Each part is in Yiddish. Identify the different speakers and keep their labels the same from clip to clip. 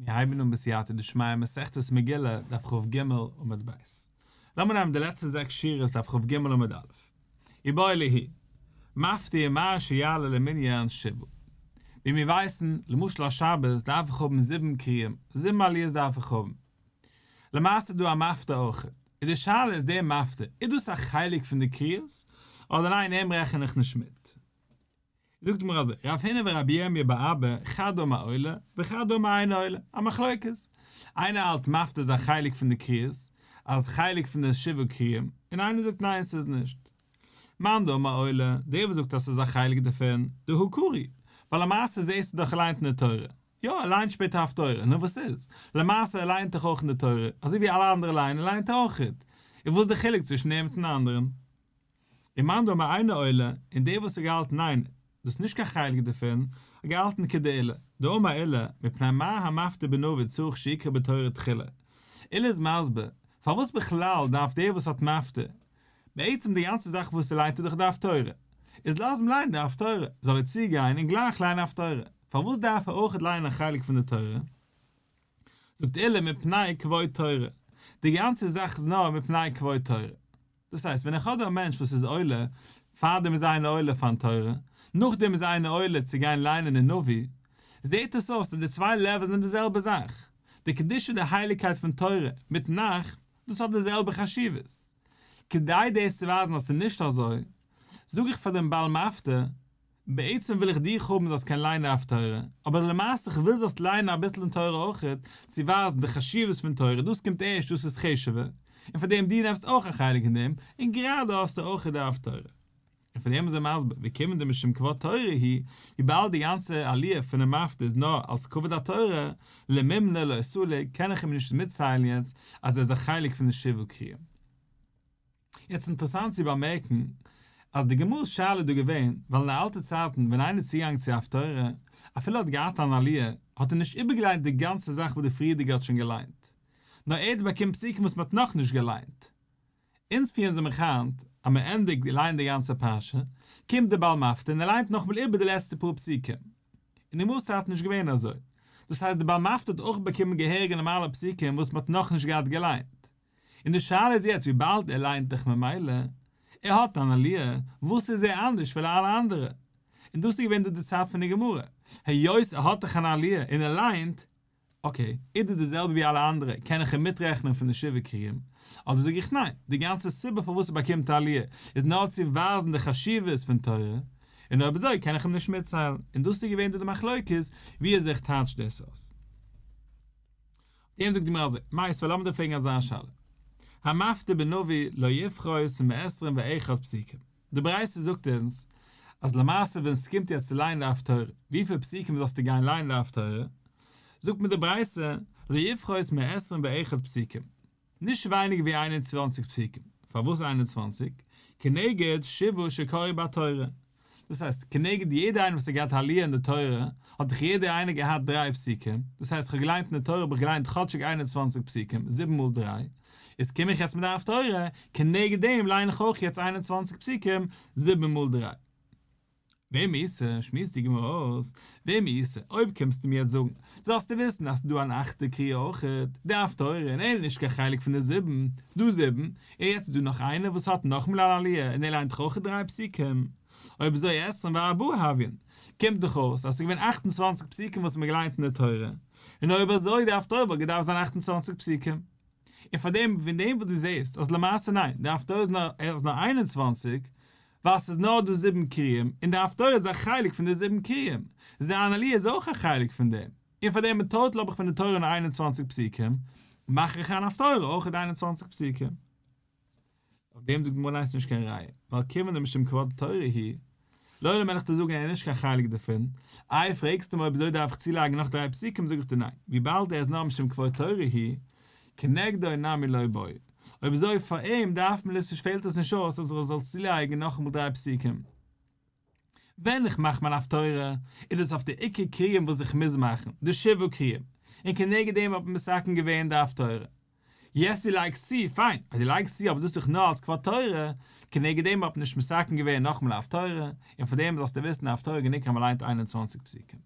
Speaker 1: מיר הייבן אן בסייעתא דשמיא מסכת מגילה דף כ"ג עמוד ב'. לאמיר נעמען די לעצטע זעקס שורות דף כ"ג עמוד א'. איבעיא להו. מפטיר מהו שיעלה למנין שבעה. ווי מיר ווייסן, למשל א שבת דארף איך האבן זיבן קריאים, זיבן עליות דארף איך האבן. למעשה איז דא א מפטיר אויך. איז די שאלה איז דער מפטיר, איז דאס א חלק פון די קריאות, אדער ניין אים רעכן איך נישט מיט. זאגט די גמרא אזוי, רב הונא ורבי ירמי' בר אבא, חד אמר עולה, וחד אמר אינו עולה, א מחלוקת. איינער האלט מפטיר איז א חלק פון די קריאות, אז חלק פון די שבעה קריאים, און איינער זאגט ניין ס'איז נישט. מאן דאמר עולה, דער וואס זאגט אז ס'איז א חלק דערפון, דהא קרי, ווייל למעשה זעסטו דאך ער ליינט אין די תורה. יא ער ליינט שפעטער הפטורה, נו וואס איז? למעשה ער ליינט דאך אויך אין די תורה, אזוי ווי אלע אנדערע ליינען ליינט ער אויך. און וואס איז די חילוק צווישן אים מיטן אנדערן? ומאן דאמר אינו עולה, און דער וואס האט געהאלטן ניין, דאס איז נישט קיין חלק דערפון, האט געהאלטן כדעולא, דאמר עולא, מפני מה המפטיר בנביא צריך שיקרא בתורה תחילה. עולא איז מסביר, פארוואס בכלל דארף דער וואס האט מפטיר, בעצם די גאנצע זאך וואס ער ליינט איז דאך די הפטורה, איז לאז אים ליינען די הפטורה, זאל ער צוגיין און גלייך ליינען הפטורה, פארוואס דארף ער אויכעט ליינען א חלק פון די תורה? זאגט עולא מפני כבוד תורה, די גאנצע זאך איז נאר מפני כבוד תורה. דאס הייסט ווען איך האב דא א מענטש וואס איז עולה, פארדעם איז איינער עולה פארן תורה, נאכדעם איז איינער עולה צו גיין ליינען אין נביא, זעהט עס אויס אז די צוויי levels זענען די זעלבע זאך, די קדושה די הייליגקייט פון תורה מיט נ"ך, דאס האט די זעלבע חשיבות. כדי דאס צו ווייזן אז ס'איז נישט אזוי, זאג איך פאר דעם בעל מפטיר, בעצם וויל איך דיך האבן זאלסט קענען ליינען הפטורה, אבער למעשה איך וויל זאלסט ליינען אביסל אין תורה אויכעט, צו ווייזן די חשיבות פון תורה, דאס קומט ערשט, דאס איז חשוב'ער, און פאר דעם דו נעמסט אויך א חלק אין דעם, און גראדע האסטו אויכעט די הפטורה. און פאר דעם איז ער מסביר, וכיוון דמשום כבוד תורה הוא, וויבאלד די גאנצע עליה פונעם מפטיר איז נאר אלס כבוד התורה, למימנא לא סליק, קען איך אים נישט מיטציילן יעצט אז ער איז א חלק פון די שבעה קריאים. יעצט אינטערעסאנט צו באמערקן אז די גמרא'ס שאלה איז דא געווען ווייל אין די אלטע צייטן ווען איינער איז צוגעגאנגען צו הפטורה אפילו ער האט געהאט אן עליה האט ער נישט איבערגעליינט די גאנצע זאך וואס די פריערדיגע האט שוין געליינט נאר ער האט באקומען פסוקים וואס מען האט נאכנישט געליינט. אונז פירן זיך מיך היינט אז מען ענדיגט ליינען די גאנצע פרשה קומט די בעל מפטיר און ער ליינט נאכאמאל איבער די לעצטע פאר פסוקים. אין די גמרא'ס צייט נישט געווען אזוי. דאס הייסט די בעל מפטיר האט אויך באקומען געהעריגע נארמאלע פסוקים וואס מען האט נאכנישט געהאט געליינט. און די שאלה איז יעצט וויבאלד ער ליינט דאך ממילא, ער האט אן עליה, וואס איז ער אנדערש פון אלע אנדערע? און דאס איז געווען דא די צייט פון די גמרא, היות ער האט דאך אן עליה און ער ליינט, okay, איז דאס די זעלבע ווי אלע אנדערע, קען איך אים מיטרעכענען פון די שבעה קריאים? אדער זאג איך ניין, די גאנצע סיבה פארוואס ער באקומט א עליה איז נאר צו ווייזן די חשיבות פון תורה, און אויב אזוי קען איך אים נישט מיטציילן, און דאס איז געווען דא די מחלוקת ווי אזוי איך טייטש דאס אויס. דעם זאגט די גמרא אזוי, מיתיבי לאמיר דיר פרעגן אזא שאלה, המפטיר בנביא לא יפחות מעשרים ואחד פסוקים, די ברייתא זאגט אונז אז למעשה ווען ס'קומט יעצט צו ליינען די הפטורה, וויפיל פסוקים זאלסטו גיין ליינען די הפטורה, זאגט מיר די ברייתא לא יפחות מעשרים ואחד פסוקים, נישט ווייניגער ווי 21 פסוקים, פארוואס 21? כנגד שבעה שקראו בתורה, דאס הייסט, כנגד יעדער איינער וואס האט געהאט עליה אין די תורה, האט דאך יעדער איינער געהאט דריי פסוקים, דאס הייסט איך האב געליינט אין די תורה האב איך געליינט כאטשיג 21 פסוקים, זיבן מאל דריי, איז קום איך יעצט מיט די הפטורה, כנגד דעם ליין איך אויך יעצט 21 פסוקים, זיבן מאל דריי. ואם איתא, שמועסט די גמרא אויס, ואם איתא, אויב קומסטו מיר יעצט זאגן, זאלסטו וויסן אז ס'איז דא אן אכטע קריאה אויכעט, די הפטורה, און ער איז נישט קיין חלק פון די זיבן, ס'איז דא זיבן, און יעצט איז דא נאך איינער וואס האט נאכאמאל אן עליה און ער ליינט דאך אויכעט דריי פסוקים, אויב אזוי 24 הויין, קומט דאך אויס אז ס'איז געווען 28 פסוקים וואס מ'האט געליינט אין די תורה, און אויב אזוי די הפטורה וואלט געדארפט זיין 28 פסוקים. און פאר דעם, פון דעם וואס דו זעסט אז למעשה ניין, די הפטורה איז נאר איז נאר 21, ווייל ס'איז נאר דא זיבן קריאים, און די הפטורה איז א חלק פון די זיבן קריאים, זיין עליה איז אויך א חלק פון דעם, און פאר דעם אין total האב איך פון די תורה נאר 21 פסוקים, מאך איך אן הפטורה אויך די 21 פסוקים. אויף דעם זאגט די גמרא ניין ס'איז נישט קיין ראיה, ווייל כיוון דמשום כבוד תורה הוא, לעולם וועל איך דיר זאגן ער איז נישט קיין חלק דערפון, איי פרעגסטו מיר אויב אזוי דארף איך צולייגן נאך דריי פסוקים זאג איך דיר ניין, וויבאלד ער איז נאר משום כבוד תורה הוא, כנגדו נמי לא בעי, אויב אזוי פאר אים דארף מען עס נישט פעלט עס נישט אויס אז ער זאל צולייגן נאכאמאל דריי פסוקים. ווען איך מאך מיין הפטורה איז דאס אויף די עיקר קריאים וואס איך מוז מאכן, די שבעה קריאים, און כנגד דעם האט מען מתקן געווען די הפטורה. יעצט דו לייגסט צו, פיין, אז דו לייגסט צו אבער דאס איז דאך נאר אלס כבוד תורה, כנגד דעם האט מען נישט מתקן געווען נאכאמאל א הפטורה, און פאר דעם זאלסטו וויסן א הפטורה גענוג אז מען ליינט 21 פסוקים.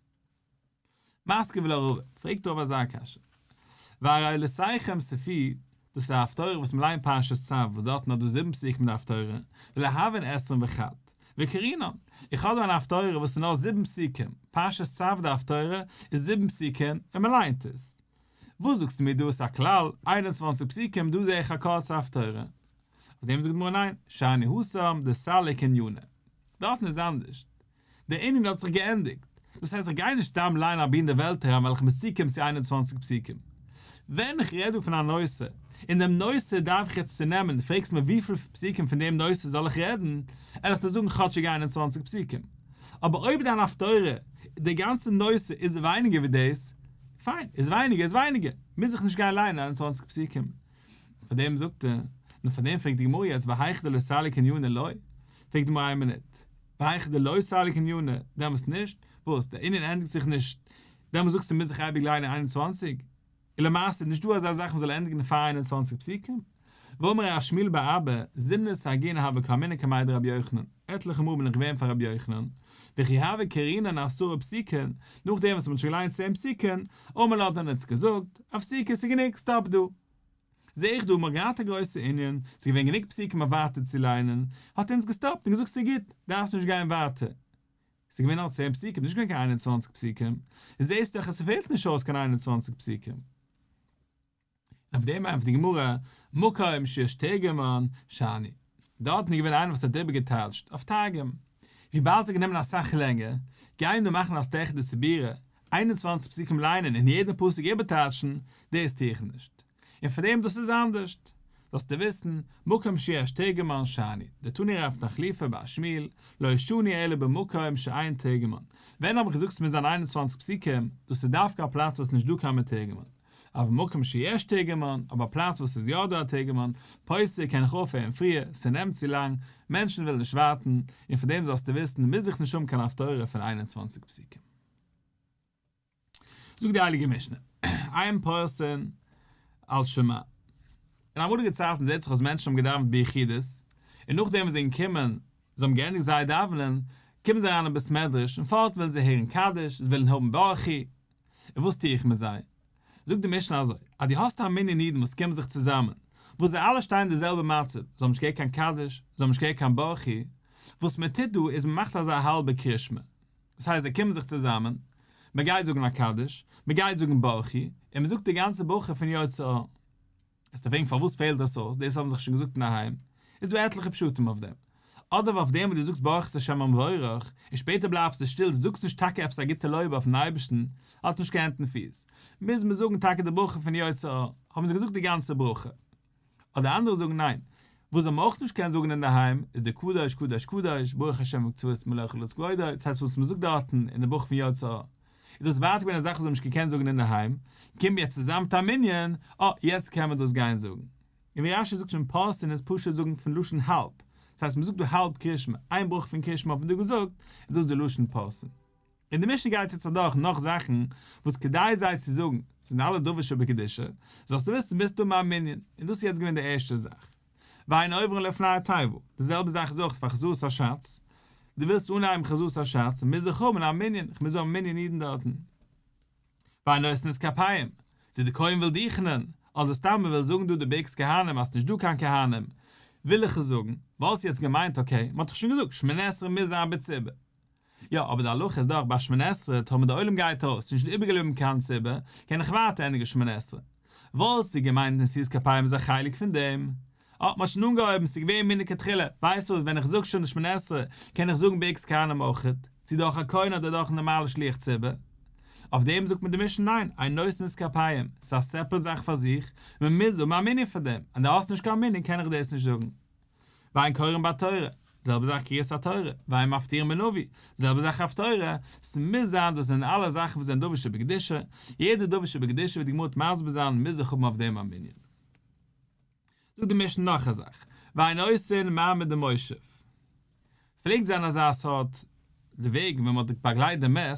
Speaker 1: מתקיף לה רבא, פרעגט רבא אזא קשיא, והרי עולותיכם ספו, דאס איז א הפטורה וואס מ'ליינט פרשת צו, וואס דארטן האט דא זיבן פסוקים די הפטורה, דלא הויין עשרים וחד, וקרינן, איך האב דא אן הפטורה וואס איז נאר זיבן פסוקים, פרשת צו די הפטורה איז זיבן פסוקים און מ'ליינט עס. וואס זאגסטו מיר דא איז א כלל, 21 פסוקים, דא זעה איך א קורצע הפטורה. אויף דעם זאגט די גמרא ניין, שאני התם דסליק ענינא. דארטן איז אנדערש. דער ענין האט זיך געענדיגט. דאס הייסט איך גיי נישט סתם ליינען אבי אין די וועלט אריין ווייל איך מוז צוקומען צו 21 פסוקים. ווען איך רעד דא פון א נושא, און דעם נושא דארף איך יעצט צונעמען, דו פרעגסט מיר וויפיל פסוקים פון דעם נושא זאל איך רעדן, וועל איך דיר זאגן כאטשיג 21 פסוקים. אבער אויב דיין הפטורה, די גאנצע נושא איז ווייניגער ווי דאס, פיין, איז ווייניגער איז ווייניגער, מוז איך נישט גיין ליינען 21 פסוקים. פאר דעם זאגט ער, נו פאר דעם פרעגט די גמרא יעצט והיכא דלא סליק ענינא לא, פרעגט די גמרא איין מינוט, והיכא דלא סליק ענינא, דעמאלסט נישט? וואס, דער ענין ענדיגט זיך נישט, דעמאלסט זאגסטו מוז איך אייביג ליינען 21? און למעשה איז נישט דא אזא זאך מ'זאל ענדיגן פאר 21 פסוקים? והאמר רב שמואל בר אבא, זימנא סגינא הוה קאימנא קמיה דרבי יוחנן, עטליכע מאל בין איך געווען פאר רבי יוחנן, וכי הוה קרינן עשרה פסוקין, נאכדעם וואס מ'האט שוין געליינט צען פסוקים, אמר לן האט ער אונז געזאגט, אפסיקו ס'איז גענוג, stop דא. זעה איך דא מ'האט געהאט א גרויסע ענין, ס'איז געווען גענוג פסוקים אויף ווייטער צו ליינען, האט ער אונז געסטאפט און געזאגט ס'איז גוט, דארפסט נישט גיין ווייטער. ס'איז געווען נאר צען פסוקים, נישט געווען קיין 21 פסוקים, זעהסט דאך אז ס'פעלט נישט אויס קיין 21 פסוקים. און אויף דעם ענטפערט די גמרא, מקום שיש תורגמן, שאני. דארטן איז געווען איינער וואס האט איבערגעטייטשט אויף תרגום. וויבאלד ס'האט גענומען אסאך לענגער, גייען דא מאכן א טירחא דציבורא, 21 פסוקים ליינען און יעדן פסוק איבערטייטשן, דאס טו איך נישט. און פאר דעם דאס איז אנדערשט. זאלסטו וויסן, מקום שיש תורגמן שאני, דתני רב תחליפא בר שמואל, לא שנו אלא במקום שאין תורגמן. ווען האב איך געזאגט ס'מוז זיין 21 פסוקים, דאס איז דווקא א פלאץ וואס איז נישט דא קיין מתורגמן. אבער מקום שיש תורגמן, אבער א פלאץ וואס איז יא דא א תורגמן, פוסק קען איך אויפהערן פריער, ס'נעמט צו לאנג, מענטשן ווילן נישט ווארטן, און פאר דעם זאלסטו וויסן, מוז איך נישט האבן קיין הפטורה פון 21 פסוקים. זאגט די הייליגע משנה, אין פורסין על שמע. אין אמאליגע צייטן זעט זיך אויס מענטשן האבן געדאווענט ביחידות, און נאכדעם וואס זיי זענען געקומען, זיי האבן געענדיגט זייער דאווענען, קומען זיי אריין אין בית מדרש, און פארט ווילן זיי הערן קדיש, זיי ווילן האבן ברכו, און וואס טו איך מיט זיי? זאגט די משנה אזוי, אז דו האסט א מנין אידן וואס קומען זיך צוזאמען, וואס זיי אלע שטייען אין די זעלבע מצב, זיי האבן נישט געהערט קיין קדיש, זיי האבן נישט געהערט קיין ברכו, וואס מען טוט דא איז מען מאכט אזא האלבע קרישמע, דאס הייסט זיי קומען זיך צוזאמען, מען גייט זאגן א קדיש, מען גייט זאגן ברכו, און מען זאגט די גאנצע ברכה פון יוצר אור. וועסטו פרעגן פארוואס פעלט דאס אויס, דאס האבן זיך שוין געזאגט אינדערהיים, איז דא עטליכע פשטים אויף דעם. אדער אויף דעם וואס דו זאגסט ברוך את השם המבורך, און שפעטער בלייבסטו שטיל, דו זאגסט נישט טאקע עפעס א גוטע לויב אויפן אייבערשטן, האט נישט קיין הענט און פיס, מוז מען זאגן טאקע די ברכה פון יוצר אור, האבן זיי געזאגט די גאנצע ברכה. אדער אנדערע זאגן ניין, וואס זיי האבן אויך נישט קענען זאגן אינדערהיים איז די קדוש קדוש קדוש ברוך השם צבאות מלא כל הארץ כבודו, דאס הייסט וואס מען זאגט דארטן אין די ברכה פון יוצר אור, איז דאס ווייטער געווען א זאך וואס זיי האבן נישט געקענט זאגן אינדערהיים, קומט יעצט צוזאם מיט א מנין, אה יעצט קען מען דאס גיין זאגן. און ווי רש"י זאגט שוין פורסין איז פשוט זאגן פון לשון האלב, דאס הייסט מען זאגט דא האלב קרישמע, איין ברכה פון קרישמע האט מען דא געזאגט, איז דאס די לשון פורסין. און די משנה גייט יעצט אדורך נאך זאכן וואס כדאי זיי צו זאגן, ס'זענען אלע דבר שבקדושה, זאלסטו וויסן ביסט דא ביים מנין, און דאס איז יעצט געווען די ערשטע זאך. ואין עוברין לפני התיבה, די זעלבע זאך איז אויך פאר חזרת הש"ץ, דו ווילסט אנהייבן חזרת הש"ץ, מוז איך האבן א מנין, איך מוז האבן מנין אידן דארטן. ואין נושאין את כפיהם, צו די כהן וויל דוכענען, אדער סתם מען וויל זאגן דא די ברכת כהנים אז ס'נישט דא קיין כהנים, וויל איך עס זאגן, וואלסט יעצט געמיינט okay, מען האט דאך שוין געזאגט שמונה עשרה מוז זיין בציבור. יא, אבער די הלכה איז דאך ביי שמונה עשרה, טאמער די עולם גייט אויס, ס'נישט איבערגעבליבן קיין ציבור, קען איך ווייטער ענדיגן שמונה עשרה. וואלסטו געמיינט נשיאת כפיים איז א חלק פון דעם? אה, מ'האט שוין אנגעהויבן, ס'איז געווען מלכתחילה, ווייסט וואס, ווען איך זאג שוין די שמונה עשרה, קען איך זאגן ברכת כהנים אויכעט, צו דורך א כהן אדער דורך א נארמאלע שליח ציבור. אויף דעם זאגט מיר די משנה ניין, אין נושאין את כפיהם, ס'איז א separate זאך פאר זיך, מ'מוז האבן א מנין פאר דעם, אז דו האסט נישט קיין מנין קען איך דאס נישט זאגן. ואין קורין בתורה, זעלבע זאך קריאת התורה, ואין מפטירין בנביא, זעלבע זאך הפטורה, ס'מוז זיין דאס זענען אלע זאכן וואס זענען דבר שבקדושה, יעדע דבר שבקדושה ווי די גמרא וועט מסביר זיין מוז איך האבן אויף דעם א מנין. זאגט די משנה נאך א זאך, ואין עושין מעמד ומושב. ס'פלעגט זיין אזא סארט די וועג ווען מ'האט באגלייט די מת,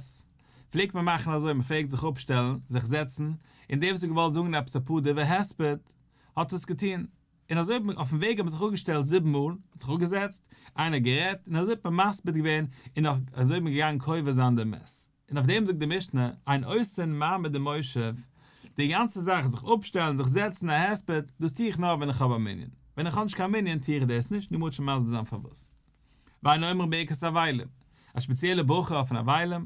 Speaker 1: פלעגט מען מאכן אזוי, מ'פלעגט זיך אפשטעלן, זיך זעצן, און דער וואס האט געוואלט זאגן עפעס אפאר דברי הספד, האט עס געטון. און אזוי האט מען אויפן וועג האט מען זיך אפגעשטעלט זיבן מאל, האט זיך אפגעזעצט, איינער גערעדט, און אזוי האט מען מספיד געווען, און אזוי האט מען געגאנגען קובר זיין דעם מת. און אויף דעם זאגט די משנה, אין עושין מעמד ומושב, די גאנצע זאך זיך אפשטעלן, זיך זעצן א הספד, דאס טו איך נאר ווען איך האב א מנין, ווען איך האב נישט קיין מנין טו איך דאס נישט, די גמרא וועט שוין מסביר זיין פארוואס. ואין אומרים ברכת אבלים, א שפעציעלע ברכה אויפן אבלים,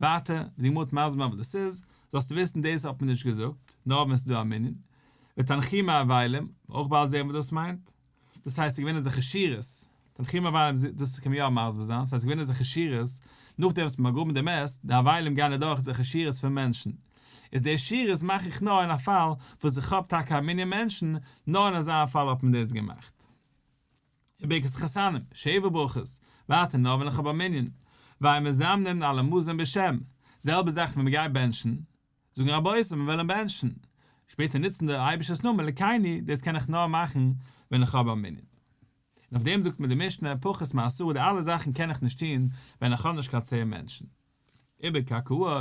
Speaker 1: ווייטער, ווי די גמרא וועט מסביר זיין וואס דאס איז, זאלסטו וויסן דאס האט מען נישט געזאגט, נאר ווען ס'איז דא א מנין. ותנחומי אבלים, אויך באלד זען וואס דאס מיינט. דאס הייסט ס'איז געווען אזעלכע שורות, תנחומי אבלים דאס קען מען יא מסביר זיין, ס'הייסט געווען אזעלכע שורות, נאכדעם וואס מ'האט באגראבן די מת, די אבלים גייען אדורך אזעלכע שורות פון מענטשן. איז די שורות מאך איך נאר אין א פאל וואס איך האב טאקע א מנין מענטשן, נאר אין אזא פאל האט מען דאס געמאכט. וברכת חתנים, שבע ברכות, ווייטער נאר ווען איך האב א מנין. ואין מזמנין על המזון בשם, זעלבע זאך ווען מ'גייט בענטשן, זאגן רבותי מיר וועלן בענטשן, שפעטער נוצן דער אייבערשטער'ס נאמען אלקינו, דאס קען איך נאר מאכן ווען איך האב א מנין. און אויף דעם זאגט מיר די משנה, פחות מעשרה די אלע זאכן קען איך נישט טון ווען איך האב נישט קיין צען מענטשן. ובקרקעות,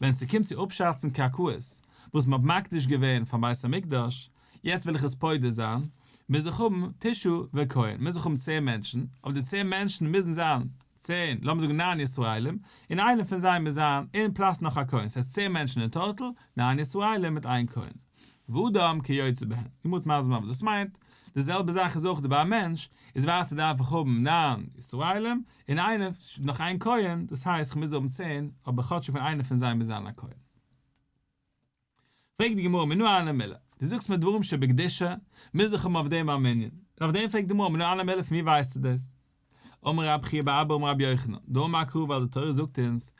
Speaker 1: ווען ס'קומט צו אפשאצן קרקעות וואס מ'האט מקדיש געווען פארן בית המקדש, יעצט וויל איך עס פודה זיין, מוז איך האבן תשעה וכהן, מוז איך האבן צען מענטשן, אבער די צען מענטשן מוזן זיין צען, לאמיר זאגן ניין ישראלים, און איינער פון זיי מוז זיין און פלאס נאך א כהן, ס'הייסט צען מענטשן אין טאטאל, ניין ישראלים מיט איין כהן. ואדם כיוצא בהן. די גמרא וועט מסביר זיין וואס דאס מיינט. די זעלבע זאך איז אויך ביי א מענטש, איז ווייטער דארף איך האבן ניין ישראלים, און איינער, נאך איין כהן, דאס הייסט כ'מוז האבן צען, אבער כאטשיג פון איינער פון זיי מוז זיין א כהן. פרעגט די גמרא מנא הני מילי, דו זאגסט מיר דברים שבקדושה, מוז איך האבן אויף דעם א מנין, און אויף דעם פרעגט די גמרא מנא הני מילי פון ווי ווייסטו דאס? אמר רב חייא בר אבא אמר רבי יוחנן, דאמר קרא ווייל די תורה זאגט אונז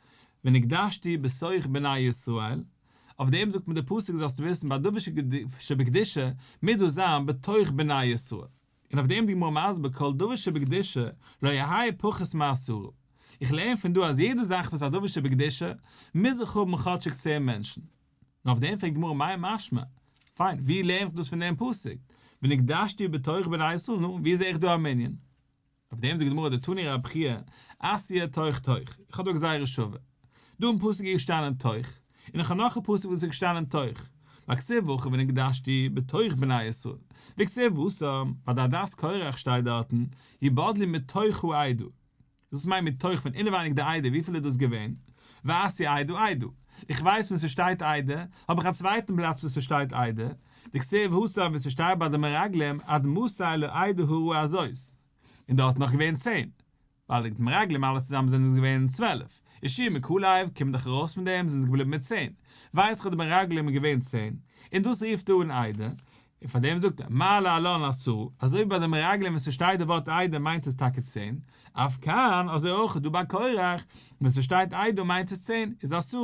Speaker 1: ונקדשתי בתוך בני ישראל, אויף דעם זאגט מיר די פסוק זאלסטו וויסן ביי דבר שבקדושה מוז דאס זיין בתוך בני ישראל, און אויף דעם די גמרא מסביר כל דבר שבקדושה לא יהא פחות מעשרה, איך לערן פון דא אז יעדע זאך וואס איז א דבר שבקדושה מוז איך האבן כאטשיג צען מענטשן. און אויף דעם פרעגט די גמרא מאי משמע? פיין, ווי לערן איך דאס פון דעם פסוק? ונקדשתי בתוך בני ישראל, נו, ווי זע איך דא א מנין? אויף דעם זאגט די גמרא דתני רב חייא, אתיא תוך תוך, איך האב דא גזירה שווה. דא אין פסוק איז געשטאנען תוך, און איך האב נאך א פסוק וואס איז געשטאנען תוך, והכתיב הכא ונקדשתי בתוך בני ישראל, וכתיב התם, ביי די עדת קורח שטייט דארטן, יבדלו מתוך העדה. דאס מיינט מתוך פון אינעווייניג די עדה, וויפיל איז דאס געווען? ואתיא עדה עדה. איך ווייס ווען ס'שטייט עדה, האב איך א צווייטן פלאץ וואו ס'שטייט עדה, דכתיב התם וואו ס'שטייט ביי די מרגלים עד מתי לעדה הרעה הזאת, און דארט נאך געווען צען, ווייל די מרגלים אלע צוזאמען זענען עס געווען 12, יהושע מיט כלב קומט דאך ארויס פון דעם זענען זיי געבליבן מיט צען, ווייס איך אז די מרגלים איז געווען צען, און דאס רופט אן עדה, און פאר דעם זאגט ער, מה להלן עשרה, אזוי ווי ביי די מרגלים ווען ס'שטייט די ווארט עדה מיינט עס טאקע צען, אף כאן, אזוי אויך דא ביי קורח, ווען ס'שטייט עדה מיינט עס צען, איז עשרה.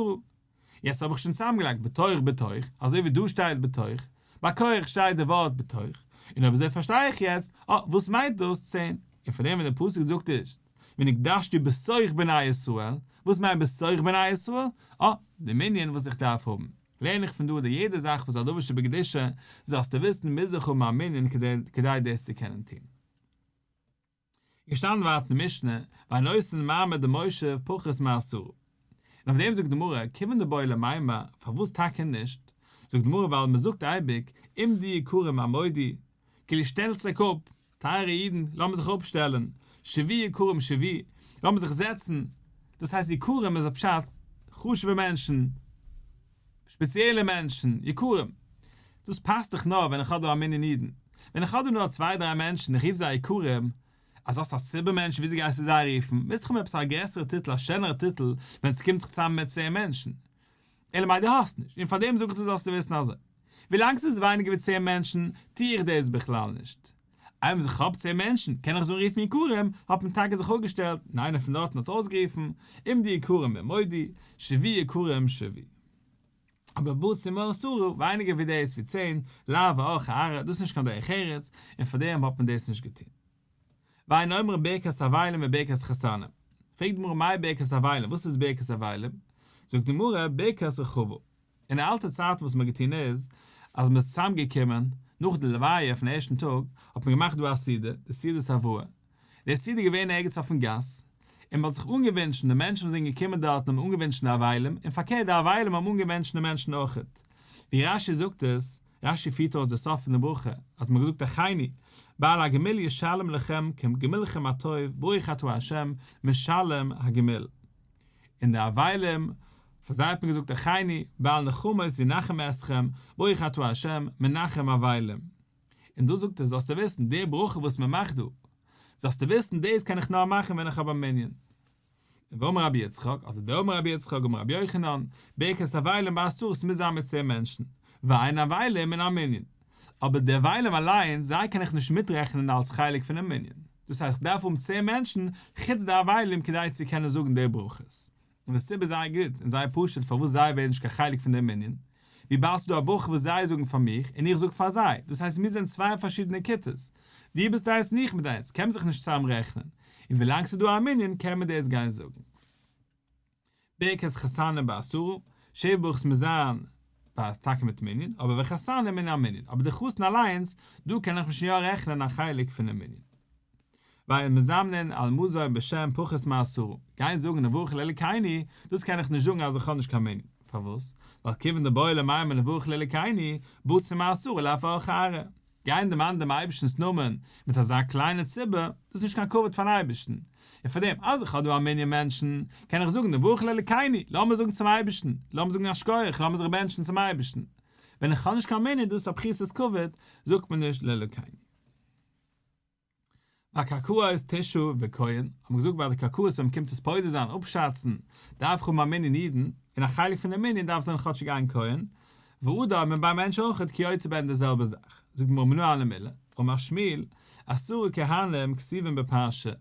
Speaker 1: יעצט האב איך שוין צוזאמגעלייגט בתוך בתוך, אזוי ווי דא שטייט בתוך, ביי קורח שטייט די ווארט בתוך, און אויב אזוי פארשטיי איך יעצט, אה, וואס מיינט דאס צען? און פאר דעם ווען די פסוק זאגט איז, ונקדשתי בתוך בני ישראל, וואס מיינט בתוך בני ישראל? אה, די מנין וואס איך דארף האבן. לערן איך פון דא די יעדע זאך וואס איז א דבר שבקדושה, זאלסטו וויסן מוז איך האבן א מנין כדי דאס צו קענען טון. געשטאנען ווייטער אין משנה, ואין עושין מעמד ומושב פחות מעשרה. און אויף דעם זאגט די גמרא, כיוון דבעי למימר, פארוואס טאקע נישט? זאגט די גמרא ווייל מען זאגט אייביג, עמדו יקרים עמודו, כאילו שטעלט זיך אפ, טייערע אידן, לאמיר זיך אפשטעלן, שבו יקרים שבו, לאמיר זיך זעצן, דאס הייסט יקרים איז א פשט, חשוב'ע מענטשן, ספעציעלע מענטשן, יקרים. דאס פאסט דאך נאר ווען איך האב דא א מנין אידן. ווען איך האב דא נאר צוויי דריי מענטשן, איך רוף זיי יקרים, אז האסט א ציבור מענטשן וויאזוי גייסטו זיי רופן? מוזט דאך האבן עפעס א גרעסערע טיטל, א שענערע טיטל, ווען ס'קומט זיך צוזאמען מיט צען מענטשן. אלא מאי דו האסט נישט, און פארדעם זאג איך דיר זאלסטו וויסן אזוי. ווילאנג ס'איז ווייניגער ווי צען מענטשן, טו איך דאס בכלל נישט. איינמאל איך האב צען מענטשן, קען איך זיי אנרופן יקרים, האט מען טאקע זיך אפגעשטעלט, און איינער פון דארטן האט אויסגערופן, עמדו יקרים עמודו, שבו יקרים שבו. אבער פחות מעשרה, ווייניגער ווי דאס, ווי צען, לאו אורחא ארעא, דאס איז נישט קיין דרך ארץ, און פאר דעם האט מען דאס נישט געטון. ואין אומרים ברכת אבלים וברכת חתנים. פרעגט די גמרא מאי ברכת אבלים, וואס איז ברכת אבלים? זאגט די גמרא, ברכת רחבה. אין די אלטע צייטן וואס מען האט געטון איז, אז מען איז צוזאם געקומען, נאך די לוויה פון ערשטן טאג, האט מען געמאכט דא א סעודה, די סעודת הבראה. די סעודה איז געווען ערגעץ אויפן גאס, און מען האט זיך אנגעווינטשן, די מענטשן וואס זענען געקומען דארטן האבן אנגעווינטשן די אבלים, און פארקערט די אבלים האבן אנגעווינטשן די מענטשן אויכעט. ווי רש"י זאגט עס, רש"י פירט אויס די סוף פון די ברכה, אז מען האט געזאגט אחינו, בעל הגמול ישלם לכם כגמולכם הטוב, ברוך אתה ה' משלם הגמול. און די אבלים, פאר זיי האט מען געזאגט אחינו, בעל נחמות ינחם אתכם, ברוך אתה ה' מנחם אבלים. און דא זאגט ער זאלסטו וויסן, די ברכה וואס מען מאכט דא, זאלסטו וויסן דאס קען איך נאר מאכן ווען איך האב א מנין. ואמר רבי יצחק, אדער דאמר רבי יצחק אמר רבי יוחנן, ברכת אבלים בעשרה ס'מוז זיין מיט צען מענטשן, ואין אבלים מן המנין. אבער די אבלים אליינס, זיי קען איך נישט מיטרעכענען אלס חלק פונעם מנין. דאס הייסט איך דארף האבן צען מענטשן חוץ די אבלים כדי צו קענען זאגן די ברכות. און די סיבה איז זייער גוט און זייער פשוט פארוואס זיי ווערן נישט קיין חלק פון דעם מנין, וויבאלד ס'איז דא א ברכה וואס זיי זאגן פאר מיך און איך זאג פאר זיי, דאס הייסט מיר זענען צוויי פארשידענע כיתות, דו ביסט איינס און איך בין איינס, קען מען זיך נישט צוזאם רעכענען, און ווילאנג ס'איז דא א מנין קען מען דאס גיין זאגן. ברכת חתנים בעשרה, שבע ברכות מוז זיין ביי טאקע מיט מנין, אבער וחתנים מן המנין, אבער די חתן אליינס, דא קען איך מיך שוין יא רעכענען א חלק פונעם מנין. ואין מזמנין על מזון בשם פחות מעשרה, גיין זאגן נברך לאלקינו, דאס קען איך נישט זאגן אז איך האב נישט קיין מנין, פארוואס? ווייל כיוון דבעי למימר נברך לאלקינו, בציר מעשרה לאו אורחא ארעא. גיין דערמאנען דעם אייבערשטנ'ס נאמען מיט אזא קליינע ציבור, דאס איז נישט קיין כבוד פאר'ן אייבערשטן, און פאר דעם אז איך האב דא א מנין מענטשן, קען איך זאגן נברך לאלקינו, לאמיר זאגן צום אייבערשטן, לאמיר זאגן א שכוח, לאמיר זיך בענטשן צום אייבערשטן. ווען איך האב נישט קיין מנין, דאס איז א פחיתות כבוד, זאגט מען נישט לאלקינו. והקרקעות תשעה וכהן, האט מען געזאגט ביי די קרקעות ווען מ'קומט עס פודה זיין, אפשאצן, דארף איך האבן א מנין אידן, און א חלק פון די מנין דארף זיין כאטשיג איין כהן, ואדם און ביי מענטש אויכעט כיוצא בהן די זעלבע זאך, זאגט די גמרא מנא הני מילי, אמר שמואל, עשרה כהנים כתובים בפרשה,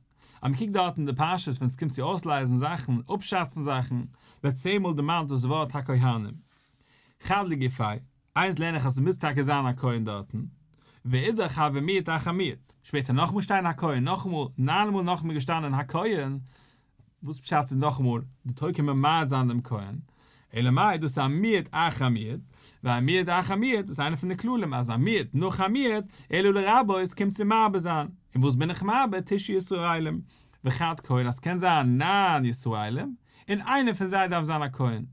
Speaker 1: אז מ'קוקט דארט אין די פרשות ווען ס'קומט צו אויסלייזן זאכן, אפשאצן זאכן, ווערט צען מאל דערמאנט דאס ווארט הכהנים. חד לגופיה, איינס לערן איך אז ס'מוז טאקע זיין א כהן דארטן, ואידך הוי מיעוט אחר מיעוט, שפעטער נאכאמאל שטיין הכהן, נאכאמאל, ניין מאל נאכאמאל געשטאנען הכהן, וואס פשט איז נאכאמאל די תורה קומט ממעט זיין דעם כהן, אלא מאי דאס איז א מיעוט אחר מיעוט, ואין מיעוט אחר מיעוט, דאס איז איינע פון די כללים אז א מיעוט נאך א מיעוט, אלא לרבות קומט צו מרבה זיין, און וואס בין איך מרבה תשעה ישראלים, וחד כהן אז ס'קען זיין ניין ישראלים, און איינער פון זיי דארף זיין א כהן.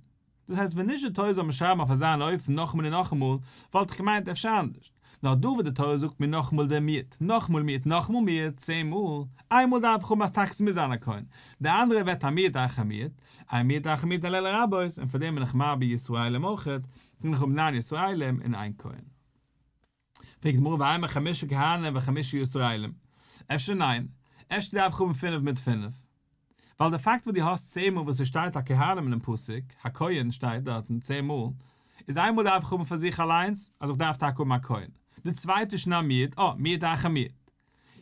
Speaker 1: דאס הייסט ווען נישט די תורה זאל מיר שרייבן אויף אזא אן אופן נאכאמאל און נאכאמאל, וואלט איך געמיינט אפשר אנדערש. נאר דא וואס די תורה זאגט מיר נאכאמאל דער מיעוט, נאכאמאל מיעוט, נאכאמאל מיעוט, צען מאל, איינמאל דארף איך האבן אז טאקע ס'מוז זיין א כהן, די אנדערע ווערט א מיעוט אחר מיעוט, אין מיעוט אחר מיעוט אלא לרבות, און פאר דעם בין איך מרבה ישראלים אויכעט, קען איך האבן ניין ישראלים און איין כהן. פרעגט די גמרא ואימא חמשה כהנים וחמשה ישראלים, אפשר ניין, אפשר דארף איך האבן פינף מיט פינף, ווייל די פאקט וואס דו האסט צען מאל וואס עס שטייט הכהנים אינעם פסוק, הכהן שטייט דארטן צען מאל, איז איין מאל דארף איך האבן פאר זיך אליינס אז איך דארף טאקע האבן א כהן, די צווייטע איז שוין א מיעוט, אה, מיעוט אחר מיעוט.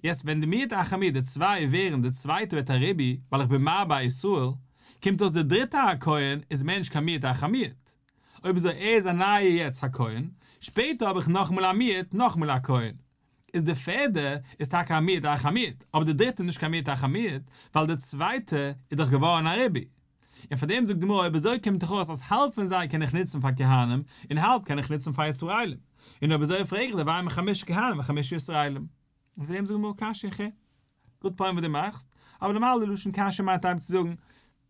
Speaker 1: יעצט ווען די מיעוט אחר מיעוט די צוויי ווערן די צווייטע ווערט א ריבוי ווייל איך בין מרבה ישראל, קומט אויס די דריטע הכהן איז מער נישט קיין מיעוט אחר מיעוט. אויב אזוי ער איז א נייע יעצט הכהן, שפעטער האב איך נאכאמאל א מיעוט נאכאמאל א כהן, איז די פערדע איז טאקע א מיעוט אחר מיעוט, אבער די דריטע איז נישט קיין מיעוט אחר מיעוט, ווייל די צווייטע איז דאך געווארן א ריבוי. און פאר דעם זאגט די גמרא אויב אזוי קומט דאך אויס אז האלב פון זיי קען איך נוצן פאר כהנים און האלב קען איך נוצן פאר ישראלים, און אויב אזוי פרעג איך דיר ואימא חמשה כהנים וחמשה ישראלים. און פאר דעם זאגט די גמרא קשיא ח. גוט פוינט וואס דו מאכסט, אבער נארמאל די לשון קשיא מיינט אייביג צו זאגן,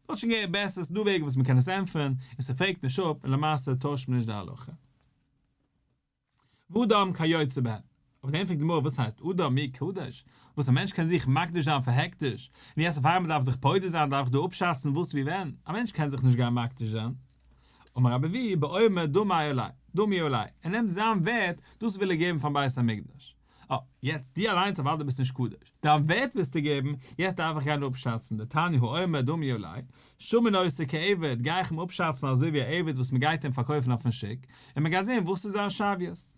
Speaker 1: וואלט שוין געווען בעסער, ס'דא וועגן וואס מ'קען עס ענטפערן, און ס'פרעגט נישט אפ, און למעשה טוישט מען נישט די הלכה. ואדם כיוצא בהן. אויף דעם פרעגט די גמרא וואס הייסט אדם מי קדוש? וואס א מענטש קען זיך מקדיש זיין פאר הקדש, און יעצט אויף איינמאל דארף זיך פודה זיין דארף איך דא אפשאצן וואס ווי ווען, א מענטש קען זיך נישט גיין מקדיש זיין. אמר רבי אבהו בעומר דמי עליה, דמי עליה, ער נעמט זיין ווערט, דאס וויל ער געבן פארן בית המקדש. אה, יעצט דו אליינס אוודאי ביסט נישט קדוש, דיין ווערט ווילסטו געבן, יעצט דארף איך גיין אפשאצן, דתניא העומר דמי עליה, שמין אותו כעבד, גיי איך אים אפשאצן אזוי ווי א עבד וואס מען גייט אים פארקויפן אויפן שוק, און מען גייט זען וואס איז זיין שוויות.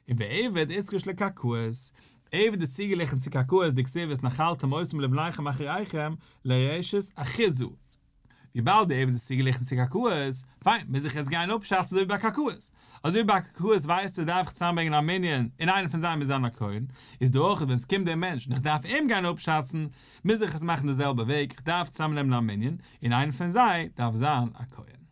Speaker 1: און ועבד איתקש לקרקעות, עבד איז צוגעגליכן צו קרקעות דכתיב והתנחלתם אותם לבניכם אחריכם לרשת אחוזה. וויבאלד די עבד איז צוגעגליכן צו קרקעות, פיין, מוז איך יעצט גיין אפשאצן אזוי ווי ביי קרקעות. אזוי ווי ביי קרקעות ווייסטו דארף איך צוזאמברענגען א מנין און איינער פון זיי מוז זיין א כהן, איז דא אויך ווען ס'קומט דער מענטש און איך דארף אים גיין אפשאצן, מוז איך עס מאכן די זעלבע וועג, איך דארף צוזאמנעמען א מנין און איינער פון זיי דארף זיין א כהן.